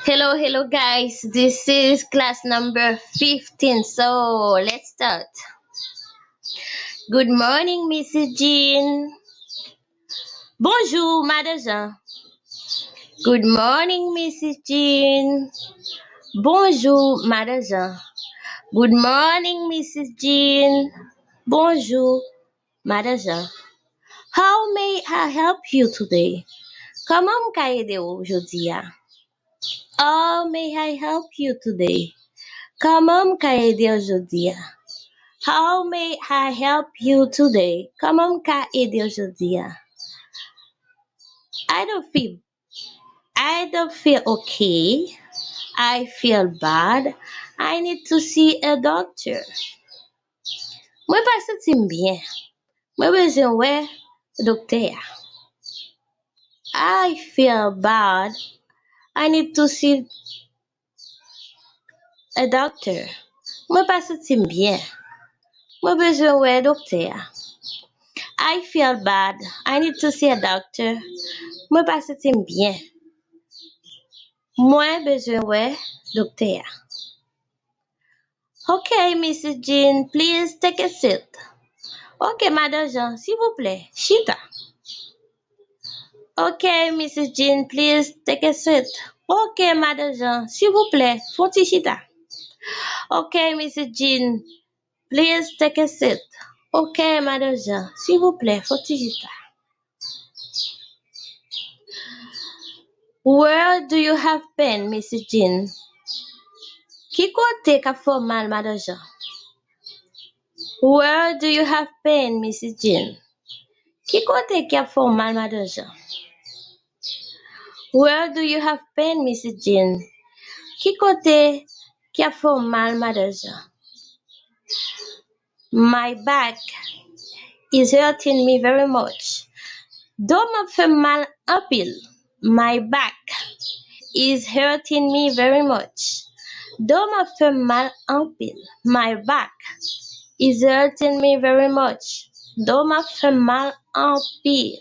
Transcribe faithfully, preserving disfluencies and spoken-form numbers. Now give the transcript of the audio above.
Hello, hello, guys. This is class number fifteen. So, let's start. Good morning, Missus Jean. Bonjou, Madan Jean. Good morning, Missus Jean. Bonjou, Madan Jean. Good morning, Missus Jean. Bonjou, Madan Jean. How may I help you today? Kòman m ka ede w jodi a? How may I help you today? Kòman m ka ede w jodi a? How may I help you today? Kòman m ka ede w jodi a? I don't feel I don't feel okay. I feel bad. I need to see a doctor. Mwen pa santi m byen. Mwen bezwen wè doktè a. I feel bad. I need to see a doctor. Mwen pa santi m byen. Mwen bezwen wè doktè a. I feel bad. I need to see a doctor. Mwen pa santi m byen. Mwen bezwen wè doktè a. Ok, Missus Jean, please take a seat. Ok, Madan Jean, silvouplè, chita. Ok, Missus Jean, please take a seat. Ok, Madan Jean, silvouplè, fè yon ti chita. Ok, Missus Jean, please take a seat. Ok, Madan Jean, silvouplè, fè yon ti chita. Where do you have pain, Missus Jean? Ki kote k ap fè w mal, Madan Jean? Where do you have pain, Missus Jean? Ki kote k ap fè w mal, Madan Jean? Where do you have pain, Missus Jean? Ki kote k ap fè w mal, Madan Jean? My back is hurting me very much. Do m ap fè m mal anpil. My back is hurting me very much. Do m ap fè m mal anpil. My back is hurting me very much. Do m ap fè m mal anpil.